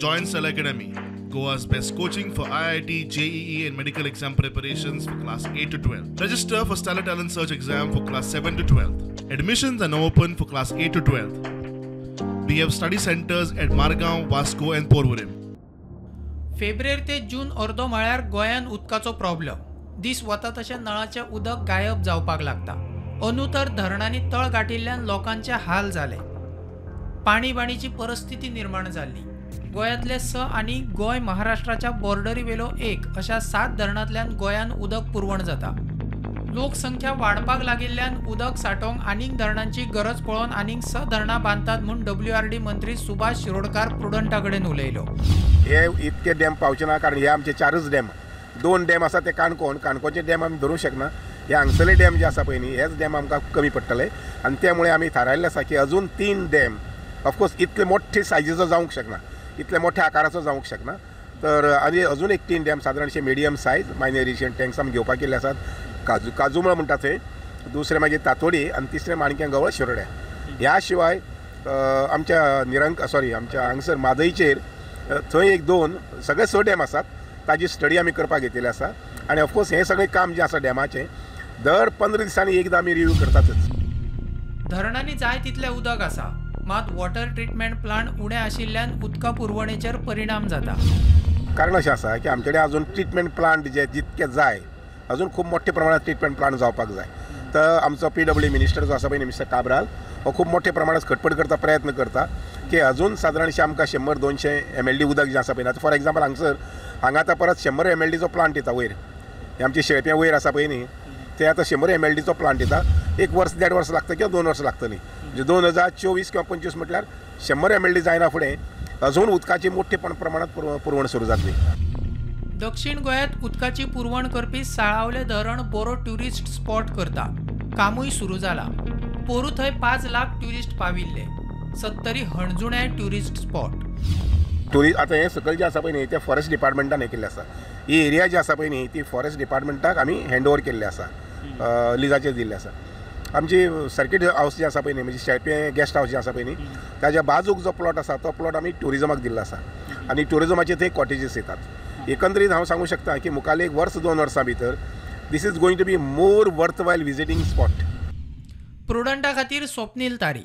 Join Stellar Academy, Goa's best coaching for IIT, JEE and medical exam preparations for class 8 to 12. Register for Stellar Talent Search exam for class 7 to 12. Admissions are now open for class 8 to 12. We have study centers at Margao, Vasco and Porvorim. फेब्रेर ते जून अर्दो म्हळ्यार गोंयांत उदकाचो problem. दीस वता तशें नळाचें उदक गायब जावपाक लागता. अंदू तर धरणांनी तळ गांठिल्ल्यान लोकांचे हाल जाले. पाणीबाणीची परिस्थिती निर्माण जाल्ली. गोंयांतले 6 आनी गोंय महाराष्ट्राच्या बॉर्डरी वेलो 1 अशा 7 धरणांतल्यान गोंयांत उदक पुरवण जाता. लोकसंख्या वाडपाक लागिल्ल्यान उदक सांठोवंक आनीक धरणांची गरज पळोवन आनीक 6 धरणां बांदतात म्हूण WRD मंत्री सुभाष शिरोडकार प्रुडंटा कडेन उलयलो. हे इतके डॅम पावचे ना, कारण हे आमचे 4च डॅम, 2 डॅम आसा ते काणकोण, काणकोणचे डॅम आमी धरूंक शकना. हे हांगसरले डॅम जे आसा पळय न्ही, हेच डॅम आमकां कमी पडटले आनी त्यामुळे आमी थारायल्लें आसा की अजून 3 डॅम, ऑफकोर्स इतले मोठे सायजीचो जावंक शकना, इतले मोठ्या आकाराचो जावंक शकना, तर आनी अजून एक 3 dam सादारणशे medium size minor irrigation tanks आमी घेवपाक केल्ले आसात. काजूमळ म्हणटा थंय, दुसरें मागीर तातोडी आनी तिसरें माणक्यां गवळ शिरोड्या. ह्या शिवाय आमच्या निरंक सॉरी आमच्या हांगसर म्हादयचेर थंय 1-2 सगळे 6 डॅम आसात, ताजी स्टडी आमी करपाक घेतिल्ली आसा. आनी ऑफकोर्स हें सगळें काम जें आसा डॅमाचें दर 15 दिसांनी एकदां आमी रिव्यू करतातच. धरणांनी जाय तितलें उदक आसा, मात वॉटर ट्रिटमेंट प्लांट उणें आशिल्ल्यान उदका पुरवणेचेर परिणाम जाता. कारण अशें आसा की आमचे कडेन अजून ट्रिटमेंट प्लांट जे जितके जाय अजून खूब मोठ्या प्रमाणात ट्रिटमेंट प्लांट जावपाक जाय. तर आमचो PW minister जो आसा पळय मिस्टर काब्राल, हो खूब मोठ्या प्रमाणात खटपट करता, प्रयत्न करता की अजून सादारणशे आमकां 100-200 MLD उदक जें आसा पळय. आतां फॉर एग्जाम्पल हांगसर हांगा आतां परत 100 MLDचो प्लांट येता वयर, हे आमचे शेळप्यां वयर आसा पळय न्ही, ते आतां 100 MLDचो प्लांट येता. 1 वर्स 1.5 वर्स लागता किंवा 2 वर्सां लागतलीं, म्हणजे 2024 किंवा 25 म्हटल्यार 100 MLD जायना फुडें अजून उदकाची मोठ्या प्रमाणात पुरवण सुरू जातली. दक्षिण गोंयांत उदकाची पुरवण करपी साळावले धरण बरो ट्युरिस्ट स्पॉट करता. कामूय सुरू जाला. पोरू थंय 5 लाख ट्युरिस्ट पाविल्ले. सत्तरी हणजुण्या ट्युरिस्ट स्पॉट. ट्युरिस्ट आतां हें सकयल जें आसा पळय न्ही तें फॉरेस्ट डिपार्टमेंटान हें केल्लें आसा. ही एरिया जी आसा पळय न्ही ती फॉरेस्ट डिपार्टमेंटाक आमी हँड ओवर केल्लें आसा, लिजाचेर दिल्लें आसा. आमची सर्कीट हावस जी आसा पळय न्ही, म्हणजे शेळपें गेस्ट हावस जें आसा पळय न्ही, ताज्या बाजूक जो प्लॉट आसा तो प्लॉट आमी ट्युरिजमाक दिल्लो आसा आनी ट्युरिजमाचे थंय कॉटेजीस येतात. एकंदरीत हांव सांगूं शकता की मुखाल्ले 1 वर्स 2 वर्सां भितर this is going to be more worthwhile visiting spot. प्रुडंटा खातीर स्वप्नील तारी.